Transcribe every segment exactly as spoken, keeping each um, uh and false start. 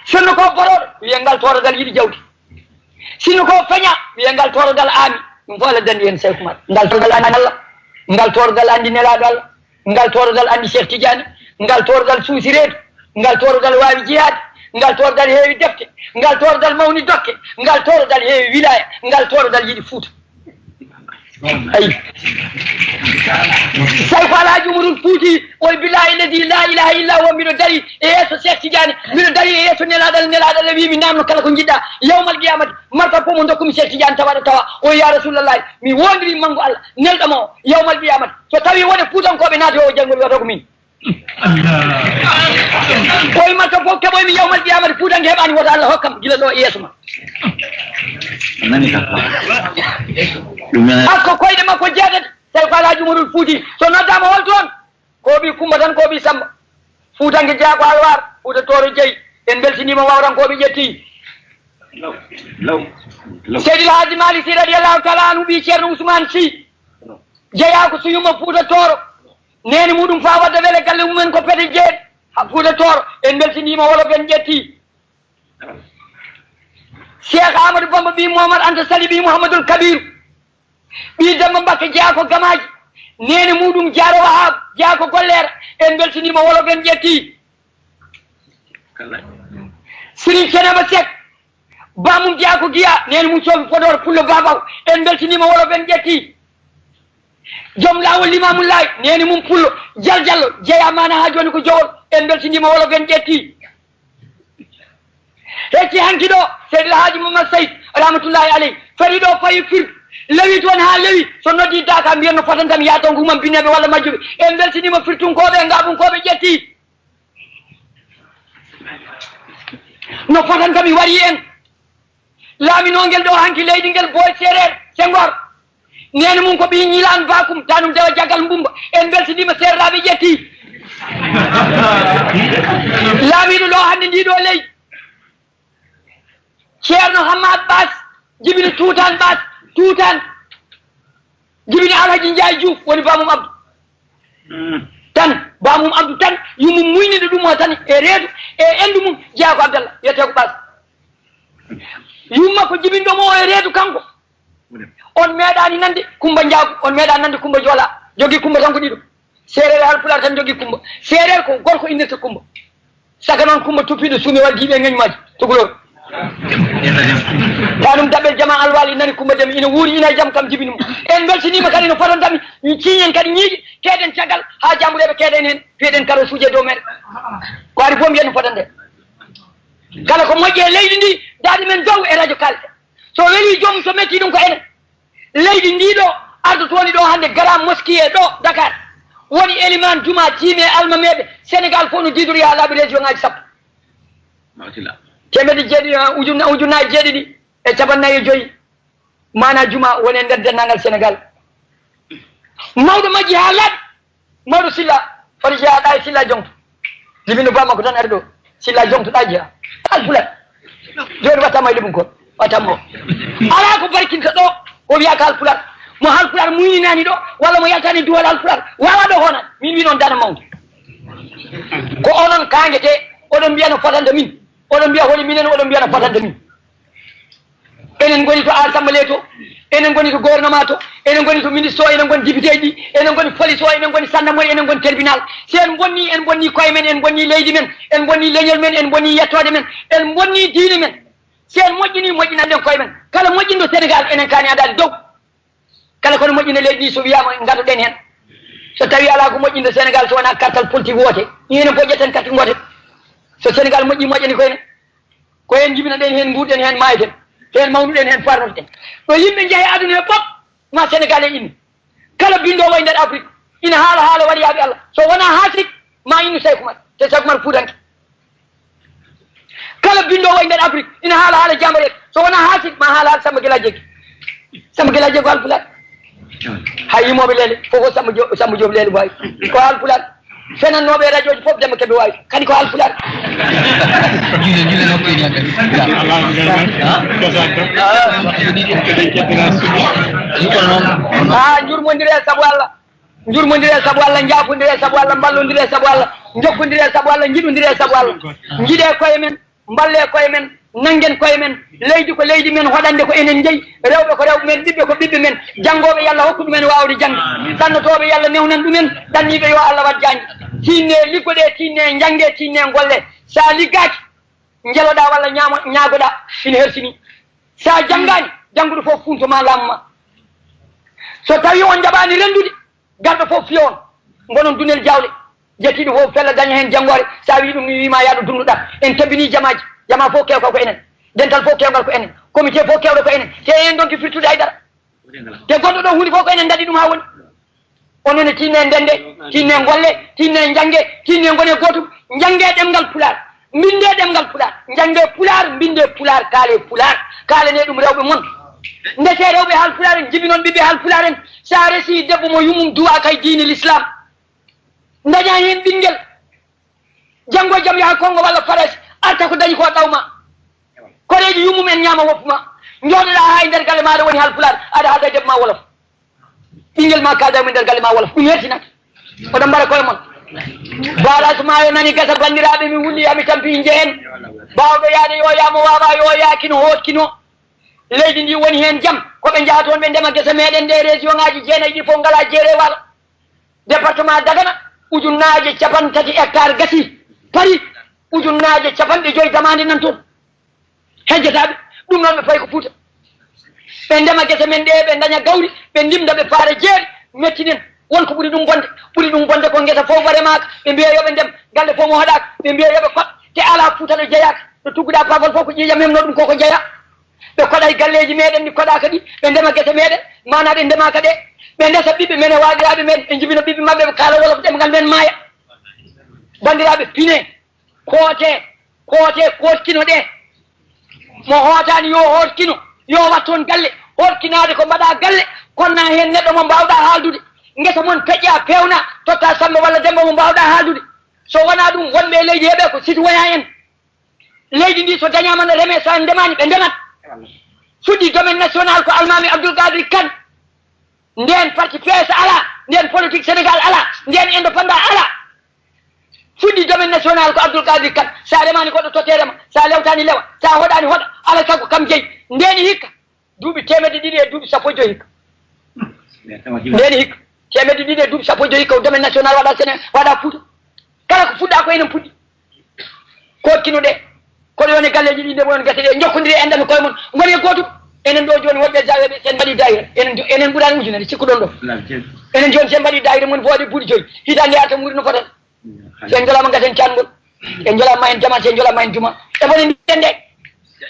Sinno ko boroɗo, wiye ngal toorodal yiɗi jawdi. Sinno ko feña, wiye ngal toorodal aami. Ɗum fof Allah dandi en Cheikh Oumar. Ngal toorodal andi Allah, ngal toorodal andi Nelaaɗo Allah, ngal toorodal andi Cheikh Tidiane, ngal toorodal suusi reedu, ngal toorodal waawi jihaade, ngal toorodal heewi defte, ngal toorodal mawni dokke, ngal toorodal heewi wilaya, ngal toorodal yiɗi Fuuta. Ayi. Sayko Alhaji Umarul Fuuti, oy billahi ladi la ilaha illa huwa, mbiɗo dari e yeeso Cheikh Tidiane, mbiɗo dari e yeeso Nelaaɗo Allah, Nelaaɗo Allah wiimi namno kala ko jiɗɗa yawmal qiyamati. Marka fof mo dokkumi Cheikh Tidiane tawaɗo tawa. O wi, "Ya Rasulallah, mi wondiri mangu Allah, nelɗo mo yawmal qiyamati. So tawi wone Fuutankoɓe naati o janngo, wiyata ko min." O wi, "Marka fof keɓoymi yawmal qiyamati, Fuutanke heɓani, woto Allah hokkam gila ɗo e yeeso ma." Hakko koyɗe makko jeetati, tawi ko Alhaji Umarul Fuuti. So noddama hol toon? Ko ɓii Kumba tan, ko ɓii Samba. Fuutanke jeyaa ko Alwaar, Fuuta Tooro jeyi. En mbeltiniima wawrankooɓe ƴetti. Law, law, law. Seydil Haaji Maalik Si radiyallahu taala anhu, ɓii Ceerno Usmaan Si, jeyaa ko so yumma Fuuta Tooro. Neene muɗum faa wadda wele galle mumen ko pete jeeɗi. Ha Fuuta Tooro, en mbeltiniima wolof en ƴetti. Cheikh Amadou Bamba ɓii Momar Anta Sali ɓii Mouhamadoul Kabir. Ɓii Demba Mbakke jeyaa ko Gamaaji, neene muɗum Jaaro Wahab jeyaa ko Golleera. En mbeltiniima wolof en ƴetti. Serigne Thiénaba Seck, bamum jeyaa ko Giya, neene mum Soofi Podor Pullo Babaw. En mbeltiniima wolof en ƴetti. Joom laawol Limaamu Laay, neene mum Pullo Jal Jallo, jeyaa maana haa jooni ko Jowol. En mbeltiniima wolof en ƴetti. Hecci hanki ɗo, Seydi El Haaji Mouhamed Saïd, rahmatullahi aleyh, fari ɗo fayi fir, lewi toon haa lewi, so noddi daaka mbiyen no fotanta mi yaa toon ko humam binneɓe walla majjuɓe. En mbeltiniima firtunkooɓe e ngaabunkooɓe ƴetti. No fotanta mi wari en. Laaminoongel ɗo hanki leydi ngel Boy Seereer, Senghor. Neene mum ko ɓii Ñilaan Bakum, tanum dewa Jagal Mbumba. En mbeltiniima seerraaɓe ƴetti. Laamiiɗo ɗo hannde ndi ɗo leydi. Ceerno Hammaat Baas, jibini Tuutaan Baas, Tuutaan. Jibini Alhaji Njaay Juuf, woni bamum Abdu. Tan, bamum Abdu tan, yumum muyniɗo ɗum o tan, e reedu, e endu mum, jeyaa ko Abdallah, wiyetee ko Baas. Yumma ko jibinɗo mo o e reedu kanko. On meeɗaani nande Kumba Njaagu, on meeɗaani nande Kumba Joola. Jogii Kumba tan ko ɗiɗo. Seereer e Haalpulaar tan jogii Kumba. Seereer ko gorko innirta Kumba. Saka noon Kumba tuppiiɗo suumi waddiiɓe e ŋañmaaji. Tukulor. Tanum daɓɓel jama alwaali nani Kumba Deme ina wuuri ina e jam kam jibini mo. En mbeltiniima kadi no fotanta mi. Ciiñen kadi ñiiƴe, keeɗen caggal haa jambureeɓe keeɗen heen. Piyeɗen karosuuji e dow meɗen. Ko ari fof mbiyen no fotande. Kala ko moƴƴi e leydi ndi, daaɗi men dow e radio kalten. So welii joomum, so metti ɗum ko enen. Leydi ndi ɗo, ardotooni ɗo hannde Grand Mosquée ɗo Dakar. Woni elimaan juma, tiime, almameeɓe. Sénégal fof no diidori haa laaɓi région ngaji sappo. Teemedde jeeɗiɗi, ah, ujunna-, ujunnaaji jeeɗiɗi e capannaayi e joyi. Maana juma woni e nder denndaangal Sénégal. Mawɗo majji haa laaɓi. Mawɗo Silla, hoto jeyaa ɗa e Silla Joŋto. Jibinɗo ba makko tan ari ɗo. Silla Joŋto ɗa jeyaa. Haalpulaar. Jooni watta ma e liɓum ko. Watta mo. Alaa ko barkinta ɗo. O wiyaa ko Haalpulaar. Mo Haalpulaar muyninaani ɗo. Walla mo yaltaani duwal Haalpulaar. Waawaa ɗo honan. Min wi noon dana mawdo. Ko onon kaangetee. Oɗon mbiya no fotanta min. Oɗon mbiya holi minen, oɗon mbiya no fotanta min. Enen ngoni to Assemblée to, enen ngoni to gouvernement to, enen ngoni to ministre o, enen ngoni député ji, enen ngoni police o, enen ngoni gendarmerie, enen ngoni tribunal. Si en bonni, en bonni koye men, en bonni leydi men, en bonni leñol men, en bonni yettoode men, en bonni diine men. Si en moƴƴini, moƴƴinan ɗen koye men. Kala moƴƴinɗo Sénégal, enen kaani adaade dow. Kala kono moƴƴina leydi ndi, so wiyaama ngadoɗen heen. So tawi alaa ko moƴƴinta Sénégal, so wonaa kartal politique woote, enen fof ƴetten kartal gootel. So Sénégal moƴƴi, moƴƴani ko enen. Ko heen njibinoɗen, heen nguurɗen, heen maayten, heen mawnuɗen, heen farnotoɗen. Ɗo yimɓe njehi aduna he fof, ma Sénégal e inni. Kala binndoowo e nder Afrique ina haala haala waliyaaɓe Allah. So wonaa haasik, ma innu Sayku Umar. Te Sayku Umar Fuutanke. Kala binndoowo e nder Afrique ina haala haala Jaambareeɗo. So wonaa haasik, ma haala haala Samba Gila Jeggi. Samba Gila Jeggi ko Haalpulaar. Hay yimooɓe Leele fof ko Samba Diop, Samba Diop Leele waawi. Ko Haalpulaar. Fenannooɓe e radio ji fof Demba Kebe waawi. Kadi ko Haalpulaar. Juule, juule nokku ene hannde. Ah, njurmondire sabu Allah. Njurmondire sabu Allah, njaafondire sabu Allah, mballondire sabu Allah. Njokkondire sabu Allah, njiɗondire sabu Allah. Njiɗe koye men, mballe koye men, nanngen koye men. Leydi ko leydi men, hoɗande ko enen njeyi, rewɓe ko rewɓe men, ɓiɓɓe ko ɓiɓɓe men. Janngooɓe, yo Allah hokku ɗumen waawde jaŋde. Ɗannotooɓe, yo Allah newnan ɗumen. Ɗanniiɓe, yo Allah waɗ jaŋde. Tinne liggoɗe, tinne njannge, tinne ngolle. So a liggaaki, njeloɗaa walla ñaamo-, ñaagoɗaa, ina hersini. So a janngaani, jannguɗo fof fuunto ma, laamu ma. So tawii on njaɓaani renndude, garɗo fof fiya on. Ngonon dunel jawle. Jettiiɗo fof fella daña heen janngoore. So a wii ɗum, mi wii ma, yaa ɗo dunnduɗaa. En tabinii jamaaji. Jamaa fof keewka ko enen. Dental fof keewgal ko enen. Comité fof keewɗo ko enen. Te en ndonki firtude hay dara. Te gonɗo ɗo huunde fof ko enen ndaɗi ɗum haa woni. Onon ne tinne ndende, tinne ngolle, tinne njannge, tinne ngone gootum. Njannge ɗemngal Pulaar. Mbinde ɗemngal Pulaar. Njannge Pulaar, mbinde Pulaar, kaale Pulaar. Kaalane ɗum rewɓe mon. Ndeke rewɓe Haal Pulaar en, njibinon ɓiɓɓe Haal Pulaar en. So a resi debbo mo yummum duwa kay diine Lislaam. Ndaña heen ɓinngel. Janngo e jam yaha Konngo walla Farayse, arta ko dañi ko ɗawma. Koreeji yummum en ñaama woppu ma. Njooɗoɗaa haa e nder galle maaɗa woni Haal Pulaar, aɗa haalda e debbo ma wolof. Ɓinngel ma kaalda e mum nder galle ma wolof. Ɗum hertinat. Oɗon mbara koye mon. Baaraas maayo nani gasa, banndiraaɓe, mi wulli, yaa mi tampi inje en. Baawɗo yaade yo yaa, mo waawaa yo yaakin, hootkino. Leydi ndi woni heen jam, ko ɓe njaha toon ɓe ndema gese meeɗen ɗe, région ŋaaji jeenayi ɗi fof ngalaa jeere waalo. Département Dagana, ujunnaaje capanɗe tati hectare gasii, parii ujunnaaje capanɗe joyi damaande nan toon. Hejjataaɓe, ɗum noon ɓe payi ko Fuuta. Ɓe ndema gese men ɗe, ɓe ndaña gawri, ɓe ndimda, ɓe faara jeeri, mettinen. Won ko ɓuri ɗum bonde, ɓuri ɗum bonde ko ngesa fof mbaremaaka, ɓe mbiya yo ɓe ndem, galle fof mo hoɗaaka, ɓe mbiya yo ɓe koɗ, te alaa Fuuta ɗo jeyaaka, ɗo tugguɗaa paafal fof ko ƴiiƴam memno ɗum ko ko jeyaa. Ɓe koɗay galleeji meeɗen ɗi koɗaaka ɗi, ɓe ndema gese meeɗen, maanaa ɗe ndemaaka ɗe, ɓe ndesa ɓiɓɓe men e waajiraaɓe men, ɓe njibina ɓiɓɓe maɓɓe, ɓe kaala wolof ɗemngal men maaya. Banndiraaɓe, pine, koote, koote, kootkino ɗe. Mo hootaani yo hootkino, yo wat toon galle, hootkinaade ko mbaɗaa galle, konna heen neɗɗo mo mbaawɗaa haaldude. Ngesa mon peƴƴa, peewna, totta Sammba walla Demmba mo mbaawɗaa haaldude. So wonaa ɗum, wonɓe e leydi heɓe ko citoyen en. Leydi ndi so dañaama no remee, so en ndemaani, ɓe ndemat. Fuɗɗi domaine national ko Almaami Abdoul Kadri Kane. Ndeen parti P S alaa, ndeen politique Sénégal alaa, ndeen indépendant alaa. Fuɗɗi domaine national ko Abdoul Kadri Kane. So a remaani goɗɗo tottee rema, so a lewtaani lewa, so a hoɗaani hoɗa, alaa sago kam jeyi. Ndeen hikka, duuɓi teemedde ɗiɗi e duuɓi sappo e joy hikka. Ndeen hikka, teemedde ɗiɗi e duuɓi sappo e joy hikka, ko domaine national waɗa Séné-, waɗa Fuuta. Kala ko fuɗɗa ko enen puɗɗi. Kokkino ɗe. Kono yon e galleeji ɗi nde won gese ɗe, njokkondiri e enɗan koye mon. Ngoni e gootum. Enen ɗo jooni woɗɓe jaweɓe, sen mbaɗi daayira. Enen jo-, enen ɓuraani ujunere, cikkuɗon ɗo. Enen jooni sen mbaɗi daayira mon fo waɗi buuɗi joyi. Hitaande arta muri no fota. So en njolaama ngasen caangol. En njolaama en jama, so en njolaama en juma. E bone ndende.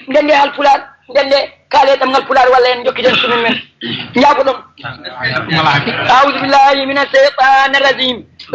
Ndende Haal Pulaar, ndende kaale ɗemngal Pulaar walla en njokkiten sumin men. Njaafoɗon. أعوذ بالله من الشيطان الرجيم.